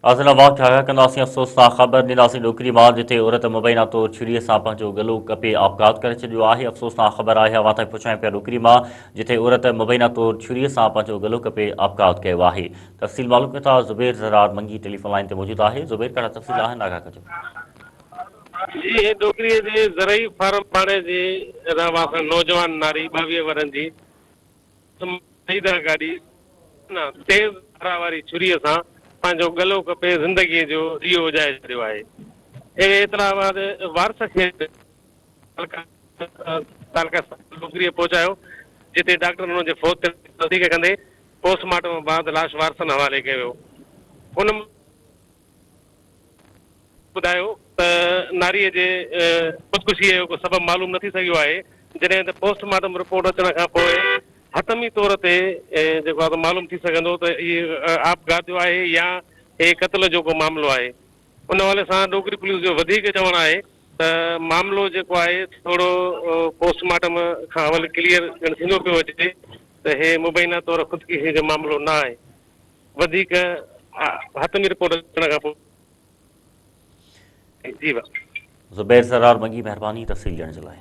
ناظرين اوهان کي آگاهه ڪنداسين افسوسناڪ خبر ڏينداسين ڏوڪري مان جتي عورت مبينا طور ڇري سان پنهنجو ڳلو ڪپي آپگهات ڪري ڇڏيو آهي افسوسناڪ خبر آهي اوهان تائين پهچايون پيا ڏوڪري مان جتي عورت مبينا طور ڇري سان پنهنجو ڳلو ڪپي آپگهات ڪيو آهي تفصيل معلوم ڪيون ٿا زبير زرار منگي ٽيليفون لائين تي موجود آهي زبير ڪهڙا تفصيل آهن آگاهه ڪجو. جي هي ڏوڪري جي زرعي فارم پاڙي جي رهواسڻ نوجوان ناري 22 ورهين جي سعيده گاڏي نه تيز ڌارا واري ڇريء سان پنهنجو ڳلو ڪپي زندگيء جو ڏيئو اجهائي ڇڏيو آهي. اهڙي اطلاع بعد وارث کي تعلقه اسپتال ڏوڪريء پهچايو، جتي ڊاڪٽرن هن جي فوت ٿيڻ جي تصديق ڪندي پوسٽ مارٽم بعد لاش وارثن حوالي ڪيو ويو. هن. ٻڌايو ته ناريء جي خودڪشيء جو ڪو سبب معلوم نه ٿي سگهيو آهي، جڏهن ته پوسٽ مارٽم رپورٽ اچڻ کان پوء حتمي طور تي جيڪو آهي معلوم ٿي سگهندو ته هي آپگهات جو آهي يا هي قتل جو ڪو معاملو آهي. ان حوالي سان ڏوڪري پوليس جو وڌيڪ چوڻ آهي ته معاملو جيڪو آهي ٿورو پوسٽ مارٽم کان اول ڪليئر ڄڻ ٿيندو پيو اچي ته هي مبينا طور خودڪشيء جو معاملو نه آهي. وڌيڪ حتمي رپورٽ اچڻ کان پوء جي. زبير سرار منگي مهرباني تفصيل ڏيڻ جي لاء.